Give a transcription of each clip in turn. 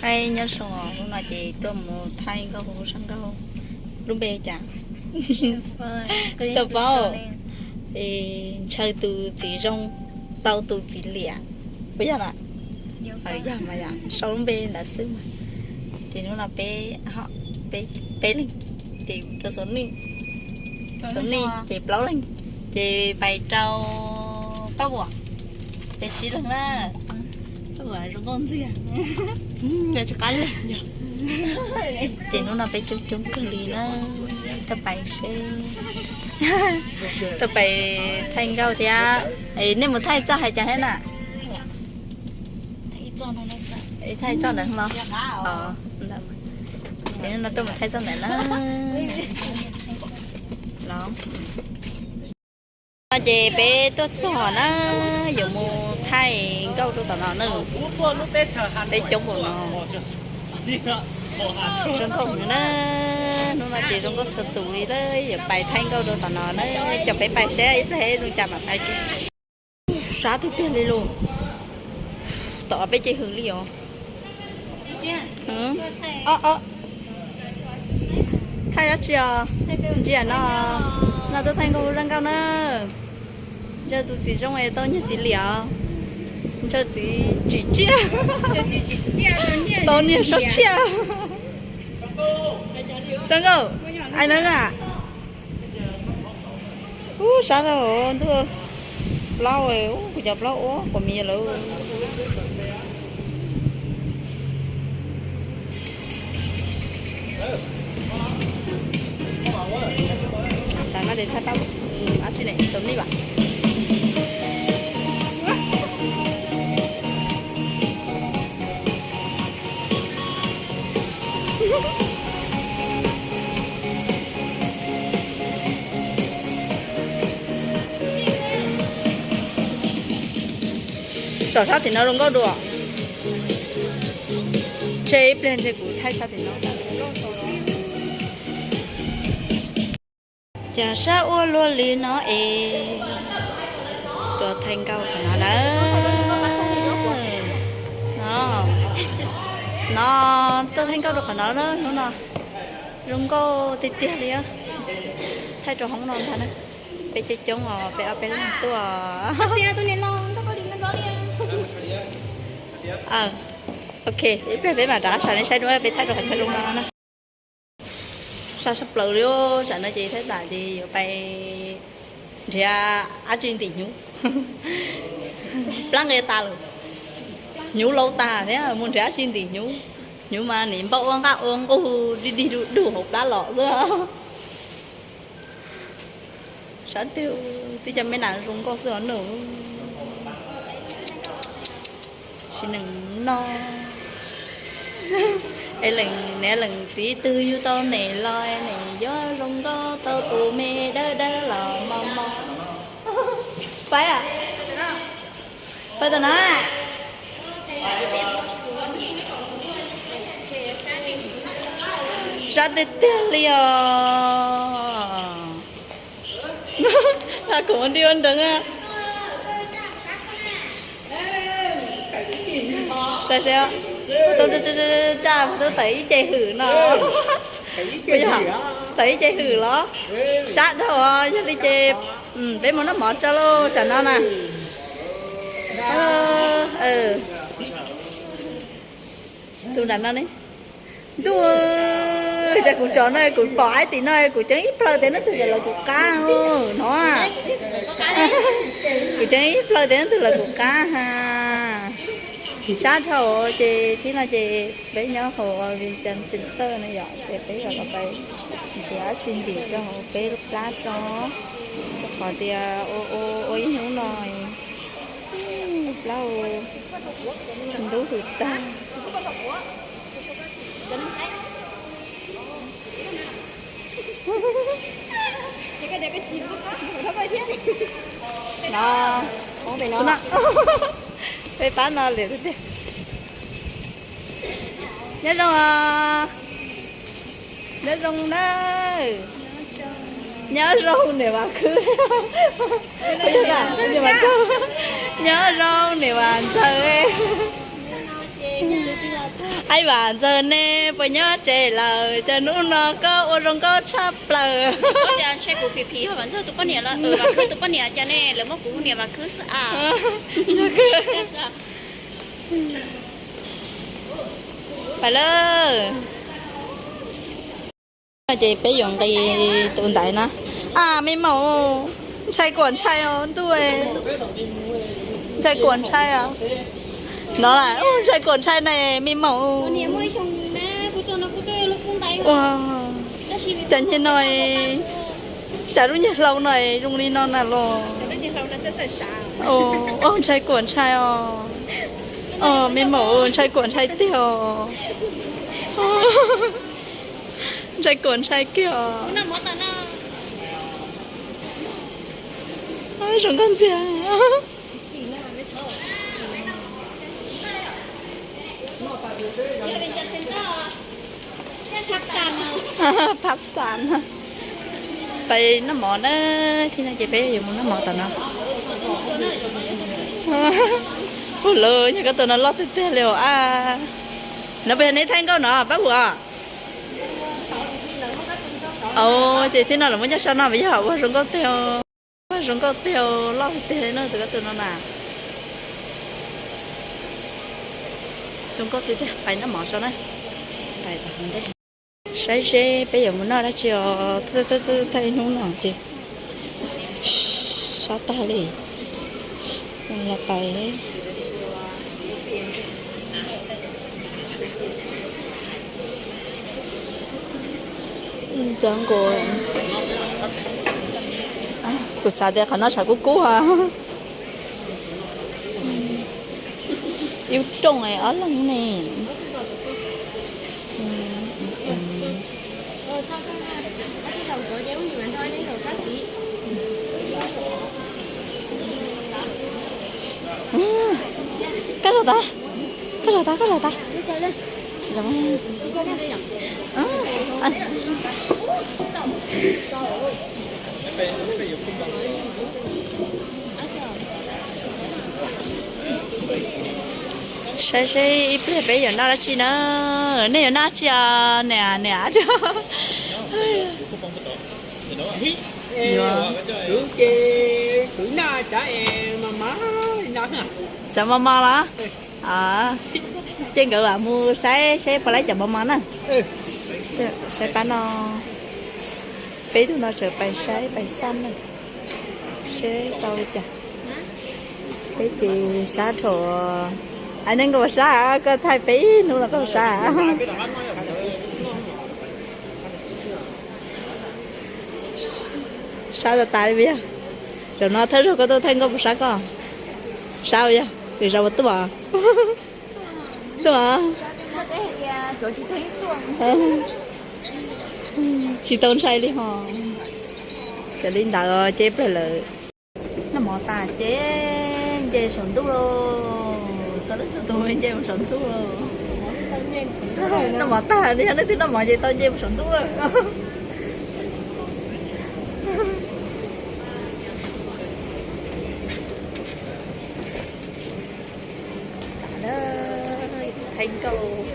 Nyob zoo, hnub no ces tuaj mus thaij nkauj hu zaj nkauj, lub npe cas tsis tau paub. Ntshaw tus txiv zoo, tau tus txiv liam, puas yog mas? Yog mas, sau lub npe ntawd xwb mas. Ces hnub no peb, peb leeg, ces rau Xov Nij, Xov Nij ces plaub leeg, ces pais rau Paj Vuam, ces tsib leeg na. Paj Vuam zoo nkauj ntxiag. Ces hnub no peb coob coob kawg li na, tuaj pais seb, tuaj pais thaij nkauj thiab. Nej mus thaij txoj hais cas thiab na? Thaij txoj ntawd los? Ces hnub no tuaj mus thaij txoj ntawd na. No ces peb tuaj txog na, yuav mus thaij nkauj rau tom no na. Peb coob npaum no. Zoo nkauj heev na, hnub no ces zoo nkauj txhua tus li lawm, yuav pais thaij nkauj rau tom no na. Coj peb pais seb ib pliag zoo cas mam pais. Sab tiag tiag li lauj. Tom peb ce hwm li os. Thaij dab tsi os? Ntsia no, no tuaj thaij nkauj hu zaj nkauj na. Ntshaw tus txiv zoo es tau niag txiv liam. Ntshaw txiv tsim tsiaj, tau niag sab tsiaj. Zoo nkauj, ai no na. Ub, sab dhau, ntuj, plaub, ub, kuv cov plaub ua quas mis lawm. Sab no ces thaij pab, ab tsi ne, Xov Nij vam. Saum sab tim no zoo nkauj dua. Ntshe ib pliag ntshe kuv thaij sab tim no. Cas sab ua luaj li no es. Tuaj thaij nkauj qhov no na. No, tuaj thaij nkauj rau qhov no na, hnub no zoo nkauj tiag tiag li. Thaij rau hoob no ntag na. Peb coob coob os, peb ob peb leeg tuaj. Ok, ib pliag peb mam rov sawv nej saib dua, peb thaij rau qhov chaw zoo no na. Sab sab plaws li, tam no ces thaij tas ces yuav pais nrhiav dab tsi ntim hnyuv. Plab nqe tas lawm, hnyuv laus tas thiab, mus nrhiav dab tsi ntim hnyuv. Hnyuv mas nim npaj ua nqaj ua nqug dig dig du du hauv plab los xwb. Sab twg twb cov me nas zoo nkauj xwb os nawb. Sim neej no es leej niam leej txiv twg yug tau nem los nem yuav zoo nkauj tau tus me dawb dawb los mos mos. Pais, pais tam no. Sab tiag tiag li os. Kuv ua nreeg. Saib seb, tau tsa tau tawm ib ce hwm no. Tawm ib ce hwm los? Sab dhau, yog li ces peb mus noj mov tso lauj, tam no na. Tus nram no ne. Ntuj, cas kuv tso no kuv pom ib tim no kuv ceeb ib plhaw tias neb tus yog lawv kuv qab no. Kuv ceeb ib plhaw tias neb tus lawv kuv qab ha. Sab dhau ces thib no ces peb nyob hauv Vincom Center no yom, ces peb yuav los pais nrhiav dab tsi ntim rau hauv peb lub plab tso, rau qhov tias ua ua ib hnub no plab ntub hwm tag. No, no, peb pab no lawm tiag. Nyob zoo os. Nyob zoo na. Nyob zoo niam Vam Khwb. Nyob zoo niam Vam Ntxawg. Aib Vam Ntxawg, nej puas nyob tsev lawm? Cas hnub no koj ua zoo nkauj tshaj plaws. Ntxawg tus poj niam, Vam Khwb tus poj niam, cas ne lawv muab kuv hu niam Vam Khwb xwb a. Pais lawm. Ces peb yuav nqis tus ntaiv na. A, me maum, ntshai kuam ntshai os ntuj. Ntshai kuam ntshai os. No las, ntshai kuam ntshai na, me maum. Cas nyiaj no, cas lub nyiaj hlau no zoo li no na los. Ntshai kuam ntshai os. Me maum, ntshai kuam ntshai tiag os. Ntshai kuam ntshai kiag os. Zoo nkauj ntxiag. Phab xas na. Pais noj mov na, thib no ces peb yuav mus noj mov tom no. Ua lawv nyuag kab tus no loj tiag tiag li os a. No puas yog neb thaij nkauj no pab ua? Ces thib no lawv muab coj so no mas yog ua zoo nkauj tiag. Zoo nkauj tiag, loj tiag tiag no tus kab tus no na. Zoo nkauj tiag tiag, pais noj mov tso na. Pais tom ntej. Saib seb peb yuav mus noj dab tsi os, thaij hnub no ces sab tag li. Los pais. Kuv xav tias qhov no tshav kub kub. Ib rooj ob leeg ne. Koj zov tas, koj zov tas, koj zov tas. Saib seb ib pliag peb yuav noj dab tsi na. Nej yuav noj dab tsi os niam, niam? Kuv ces kuv noj cov mos mos los. Ces nkawd mus saib seb puas laib cov mos mos na. Saib pab no, peb tug no tseem pais saib pais xaj na, seb tau li cas. Peb ces sab dhau. Ai, nej nkauj puas sab? Koj thaij peb ib hnub los koj puas sab? Sab tas tas li puas yog? Zaum no thawj zaug koj tuaj thaij nkauj puas sab koj? Sab puas yog? Zaum puas tuaj? Tuaj. Tsis tau ntshai li ho. Ces li ntawd ces plag lawm. Noj mov tas ces nce saum ntuj lauj. Txhua leej txhua tus nce mus saum ntuj lauj. Noj mov tag, yog leej twg noj mov ces tau nce mus saum ntuj lawm. Thaij nkauj,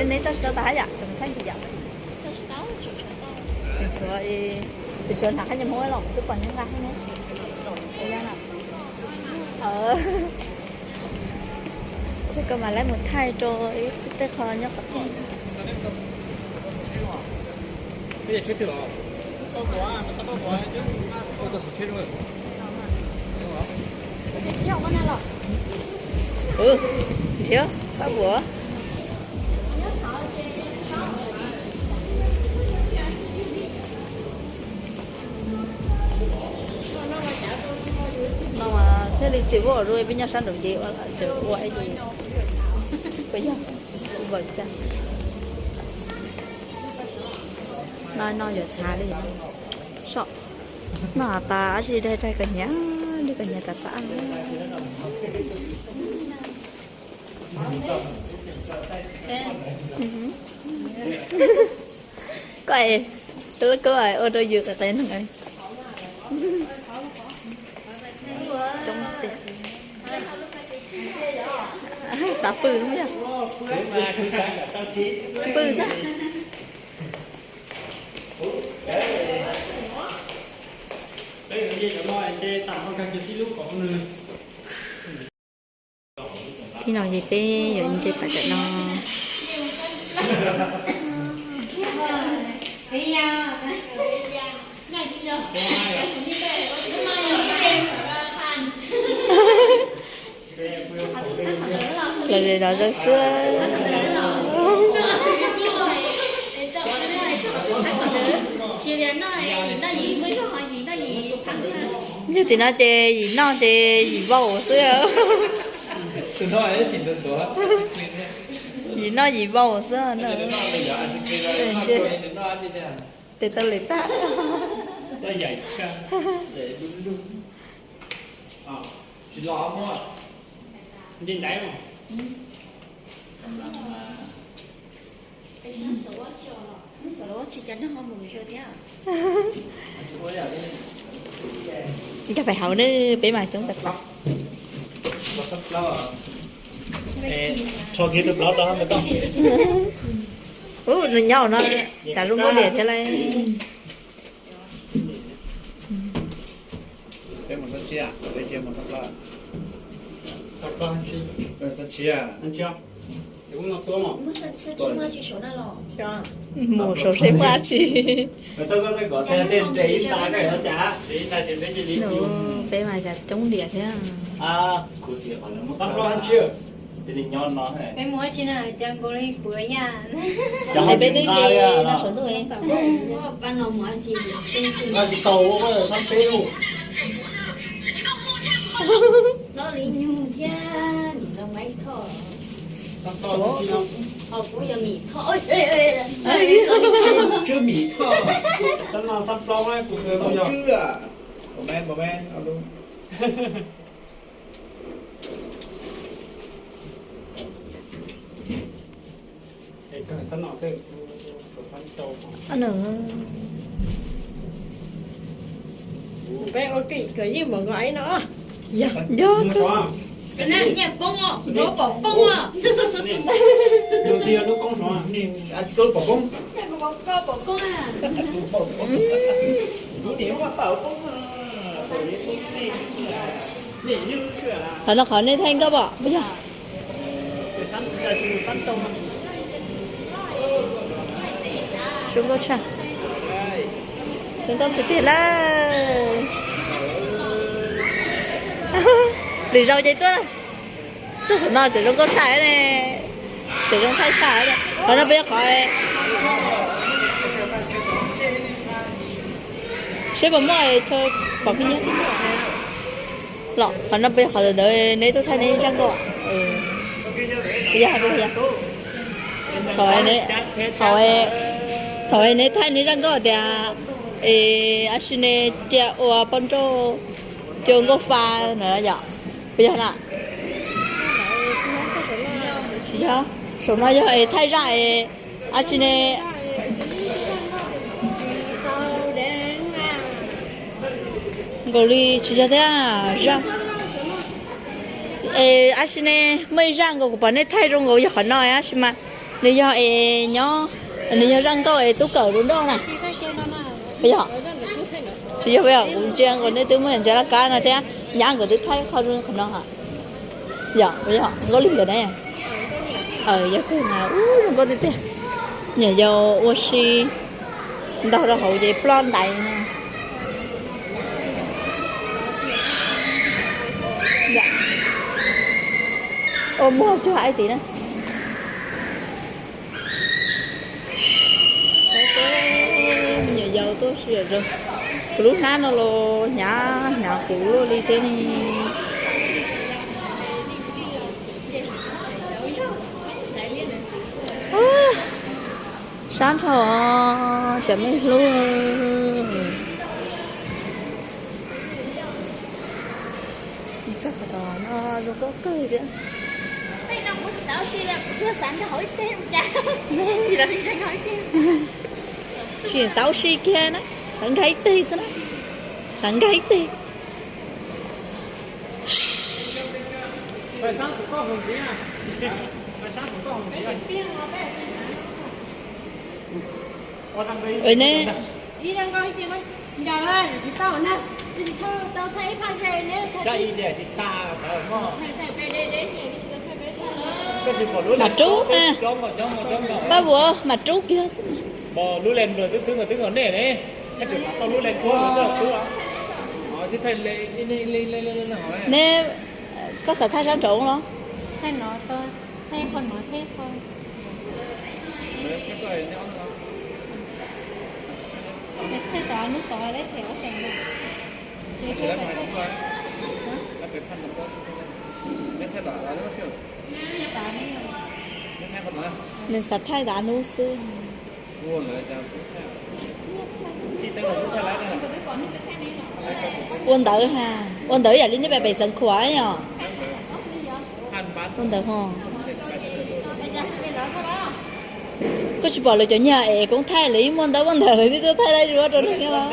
neb tau tsis tau tas hab yom? Tseem thaij ntsis yom? Tseem tshuav, tseem tshuav hnav qhab nyiaj Hmoob los kuv twb pom nyob nqa thiab ne. Thiab koj mas laib mus thaij rau ib tej qho nyob qhov twg. Nrhiav pab puas. No thiaj li txiv vuab ua rau peb nyob sab nraud ces ua tseem ua ib yam. Puas yog? Npam cas. No no yuav txhav li. Soj. Noj tas dab tsi daig daig koj nyiam, li koj nyiam tas xav. Koj es, koj ua rau yus qe qe neeg. Xav pw yog. Pw xwb. Tib no ces peb yuav nce pais tam no. Los ze zog zog xwb. Yog tim no ces yim noj ces yim vau xwb. Yim noj yim vau xwb. Tes tau lem tag. Nkag pais hauv na, peb mas coob tag plaub. Ub, nws nyob no, cas zoo nkauj diam thiab lauj. Mus saum seb muaj dab tsi. Nws peb mas cas coob diam thiab. Peb mus dab tsi no cas nkaus li kuv yaj. Es peb twb nce no saum ntuj. Pab no mus dab tsi? Los li nyug thiab nim no Maiv Thoj. Ho kuv yog Mim Thoj. Tswb Mim Thoj. Tswb, Peb ua kev kawm yeej npaum nkaus no. Yog, yog. Nyiaj poob os, pom poob os. Pom poob. Qhov no qhov nej thaij nkauj pom puas yog? Zoo nkauj tshaj. Zoo nkauj tiag tiag lawm. Lwm zaus ces tuaj. Txog saum no tseem zoo nkauj tshaj ne. Tseem zoo thaij tshaj. Qhov no puas yog qhov, seb puas muaj chaw pom phim nyab los? Qhov no puas yog qhov ntawd neb tuaj thaij neb zaj nkauj? Puas yog, puas yog? Thaum, thaum neb thaij neb zaj nkauj tias, es ab tsi ne, cia ua poj nrauj, cia ua nkauj fa na yom? Puas yog na? Tsis yog, saum no yog es thaij zaj es ab tsi ne, nkaus li tsis yog thiab zaj. Es ab tsi ne, muaj ib zaj nkaus kuv pom nej thaij zoo nkaus yog qhov no ab tsi mas nws yog es nyob, nws yog zaj nkauj es tub kawm du nroj na. Puas yog? Tsis yog puas yog? Kuv ntsia nkaus nej twb muaj ntsia laj kab no thiab, nyab nkawd twb thaij qhov zoo qhov no. Yog puas yog nkauj li nkawd na? Yog kawg mas ub zoo nkauj tiag tiag. Nyuam yaus ua si ntaug rau hauv ces ploj ntais no. Ua muag cuag ib tim na. Nyuam yaus tuaj si zoo. Kuv lub hnab no los hnyav hnyav kuv luaj li thiab ne. Sab nrho cov me hlub. Txog qhov no zoo nkauj kawg thiab. Tsis xav ua si kiag na, xav nkag ib teg xwb na, xav nkag ib teg. Ua ne, Mam rub, pab vuas mam rub kiag xwb. Ne, koj xav thaij sab nraud los? Nws xav thaij dav hnub xwb. Ua ntawv ha, ua ntawv yam li nej pem Xeev Khuam yom. Ua ntawv ho. Koj tsis pom lawv cov nyuag es koob thaij lawv yeej muaj ntaub muaj ntawv lawv twb tuaj thaij dab tsi rau neeg nyob los.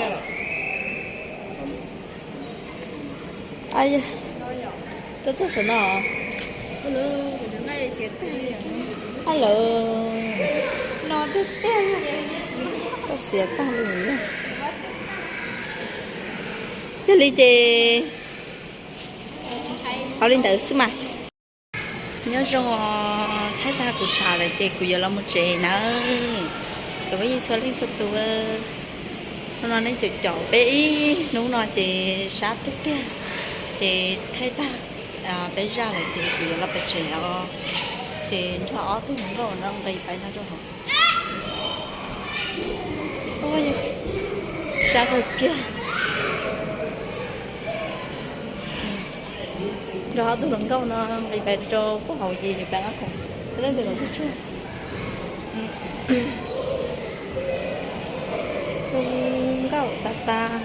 Tuaj txog saum no. Hello. Koj xiav tag li. Yog li ces hauv li ntawd xwb mas. Nyob zoo, thaij tag kuv tshav lawm ces kuv yuav los mus tsev nawb. Los peb yeej txhua leej txhua tus, hnub no nej caum caum peb ib hnub no ces sab tiag tiag, ces thaij tag peb zaj lawm ces kuv yuav los pem tsev os. Ces nrog ob tug hluas nkauj no nqis pais no rau hauv. Sab kawg kiag. Nrog ob tug hluas nkauj no nqis pais rau puag hauv ces yuav pais qab khoom. Leej twg los tsuag tsuag. Zoo nkauj tas tas.